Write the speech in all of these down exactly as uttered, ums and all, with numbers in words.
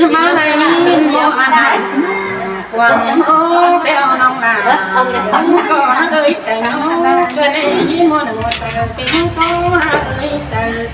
ꞌMá lai ꞌnị ꞌmá ăn hả. Quảng ꞌmá ꞌpẹo ꞌnọng lả. ꞌMứng ꞌcọ hák ới chảu ꞌnọ. ꞌCọ ꞌnị ꞌmá ꞌnọng chảu. ꞌTếng ꞌcọ hák ới chảu.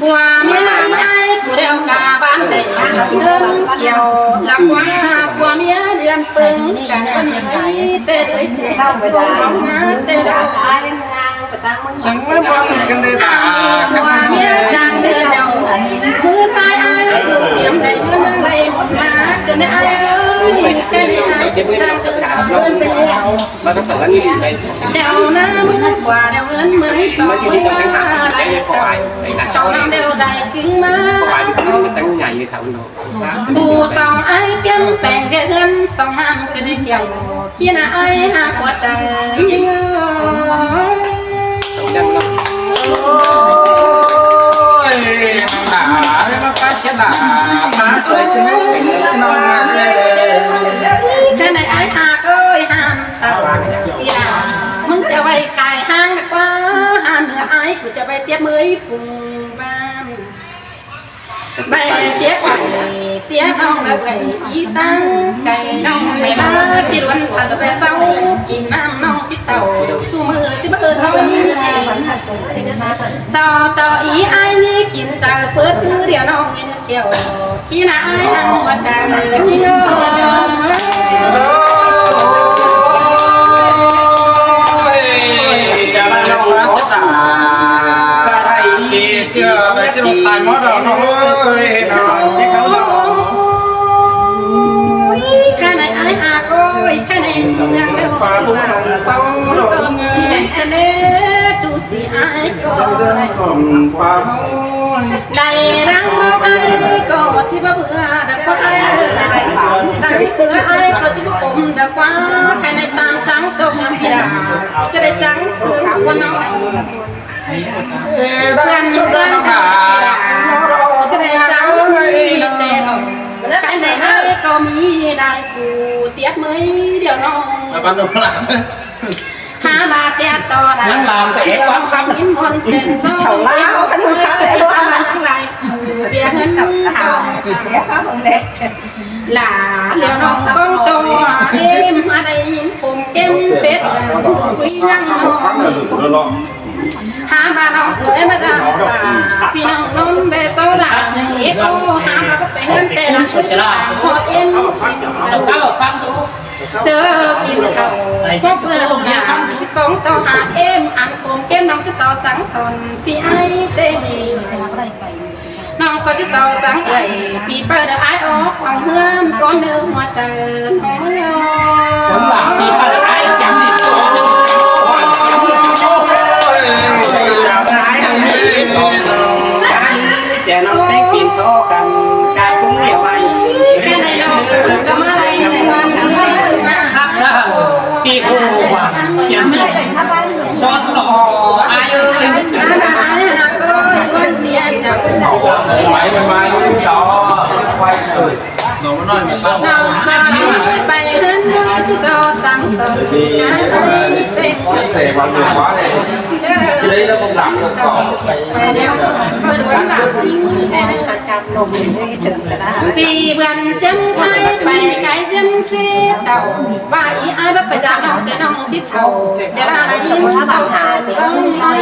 Pua ꞌmía ꞌmí ải phủ ꞌlẹo cả bản đảy ꞌnưng kiêu, ꞌlẹo ꞌquá pua ꞌmía ꞌlươn ꞌpứng cắn ꞌpứng ải té đới sương ꞌtáng ꞌtáng té đới. Chắng ꞌmá bón căn đê đả. Pua ꞌmía cang đươn ꞌlẹo, ꞌmự sai ải phủ ꞌtiêm đảy ꞌnưng đảy Ơi, cái này ai sang được ơn bên lẻo. Đèo ná mướn quà, đèo ơn mướn sông qua, đèo ơn sông năm đèo đài kính má. Su sông ai piên pèng cái ơn sông hàn cái này kiểu kia là ai hả qua trời. Ôi, bà, cái mà bác sĩ bà, bác sĩ cái này, cái này ai hả ơi hả. Tao, ía, ꞌmứng ꞌchọ ꞌvạy khai ꞌháng ꞌnớ ꞌquá, ꞌháng ꞌnớ ai ꞌcọ ꞌchọ ꞌvạy tiết ꞌmới phung ꞌván. ꞌVạy tiết ꞌvạy, tiết ꞌnọng ꞌnớ ꞌvạy, í ꞌtáng cay ꞌnọng ꞌnớ ꞌmá, ꞌchí ꞌluôn phan ꞌvạy sau, kin ꞌnặm ꞌnọng ꞌchí tảu, ꞌchu ꞌmự ꞌchí báu ꞌhụ thôi. Sau tỏ í ai ꞌnị kin chaư pớt ư điêu ꞌnọng ꞌnị. Kiêu, ki na ai hăng ꞌva chang kiêu. Ôi, chả là lòng nó chả. Cả thầy đi chưa, mà chứ không tài mót đâu, nó ơi, nó. Cái này ai à ơi, cái này chỉ rằng đâu. Bà cũng lòng tao đâu. Cái này chú sĩ ai có. Sòng bà ơi. Đảy ꞌláng ꞌmá ai ꞌcọ ꞌchí báu bưa đa ꞌquá ai. Đảy bưa ai ꞌcọ ꞌchí báu ốm đa ꞌquá. Cái này tam trắng tông ꞌnị đa. ꞌChớ đảy trắng sương ꞌquá ꞌnọng. Ê, ꞌpứng trắng ꞌnị đa. ꞌChớ đảy trắng ꞌnị đa. Cái này ai ꞌcọ ꞌmí đảy cu tiết ꞌmới điêu ꞌnọng. Mà bạn đọc lại. Há ꞌva sia ꞌto đa. Nắng làm cái ép ꞌquám khắm. Ín ꞌmuôn sên ꞌto. Thảo lá, khăn khăn đấy. Nắng lai. Bia hên. Thảo lá, bia khắm hông đấy. Lả, điêu ꞌnọng ꞌcóng ꞌto, êm, a đảy ín phung kém phết, quy năng ꞌnọng. Há ꞌva ꞌnọng ꞌcọ êm ꞌva đa, ꞌpi ꞌnọng ꞌnón ꞌve sau đa, ép ꞌto, há ꞌva ꞌcọ pay ꞌhướn ꞌtẹ đa, ꞌcọ êm, sên. Chớ kin khảu, chớ bưa nả, ꞌchí ꞌcóng ꞌto hả êm, ăn phung kém ꞌnọng ꞌchí sau sắng son, ꞌpi ai ꞌtẹ ꞌnị. ꞌNọng ꞌcọ ꞌchí sau sắng ꞌsới, ꞌpi ꞌpưa đa ai ók, ꞌquăng ꞌhướn, ꞌcốn ꞌnớ ꞌmá chaư. Sớm là ꞌpi ꞌpưa đa ai chắng đi. Chè ꞌnọng pếng pin ꞌto căn, cái cũng nhiều ai. Cái này nó, nó mới hay. Khắp xã hội, ꞌpi ꞌcọ ꞌva, chả ꞌmí. Sót lỏ, ai ơi. Ai, ai, ai, ơi, ơi, tia chả. Máy, máy, máy, đó. Quay thử. Nó nói mà tao. Nó, nó nói bày hơn, nó chỉ so sánh so. Thì, cái này mà nhiều quá này. Cái đấy nó không làm được cỏ. ꞌPi bươn chấm thái, bày cái chấm phết tàu. Và ý ai bác phải ra ꞌnọng, ꞌtẹ ꞌnọng xít tàu. Sẽ là, là ý muốn tàu sẽ không nói.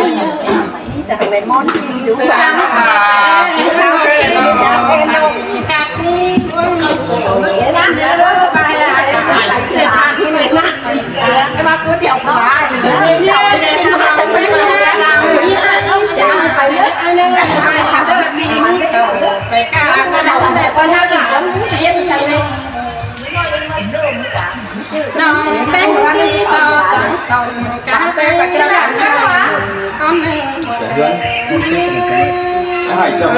ꞌNọng ꞌtếng ꞌchí so sắng son cá tê ꞌcọ ꞌchớ ꞌnọng ꞌcọ ꞌnị ꞌmá ꞌtẹ. Hãy chậm.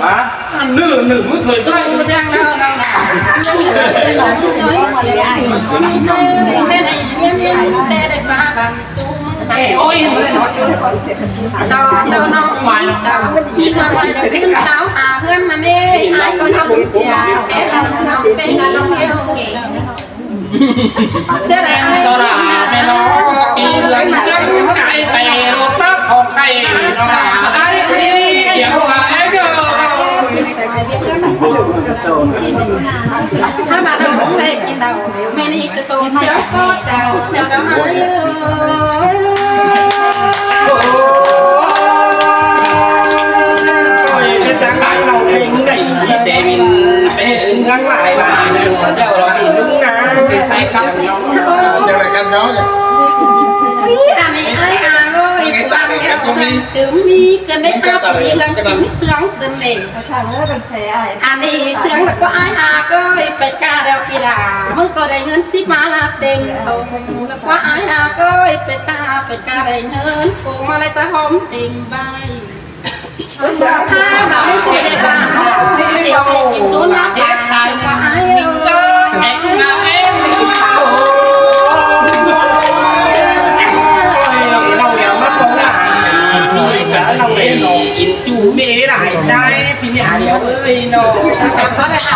Hả? Nự, nự, mứt thôi. Ôi, sao tao nó ngoài nó. Tao, tao, tao, tao, à, hơn mà nè, ai có nhớ chia, cái thằng nó bên là nó yêu. Tao là mẹ nó, kỳ lắm chắc cái bè nó tắc không khay, nó là ai đi, kiểu là ai cơ. Há ꞌva ꞌnọng ꞌcọ ꞌvạy kin đaư, ꞌmen ꞌnị ꞌcọ sông siêu ꞌcọ chảu, đaư đaư ꞌmá. Ôi, cái sáng bác ꞌnọng ꞌnị ꞌmứng đảy, đi xe mình, bé ứn ngắn Tứm ꞌmí ꞌcọ đảy ắp đi lăng tứm ꞌsướng ꞌcọ đảy. Ăn đi ꞌsướng ꞌlẹo ꞌquá ải ꞌhặc ới, pay ꞌcọ đảy ꞌngớn síp ꞌmá ꞌla têm tô. ꞌLẹo ꞌquá ải ꞌhặc ới, pay ꞌcọ, pay ꞌcọ đảy ꞌngớn cô ꞌmá ꞌlẹ sa ꞌhôm têm bai. Hả, ꞌmá ꞌcọ đảy ꞌváng, têm têm ꞌchốn ꞌmá ꞌváng, ꞌquá ải ới. Ôi, lau đéo ꞌmá tô ꞌnạ. Ôi, lau đéo ꞌnọ. Ôi, lau đéo ꞌnọ.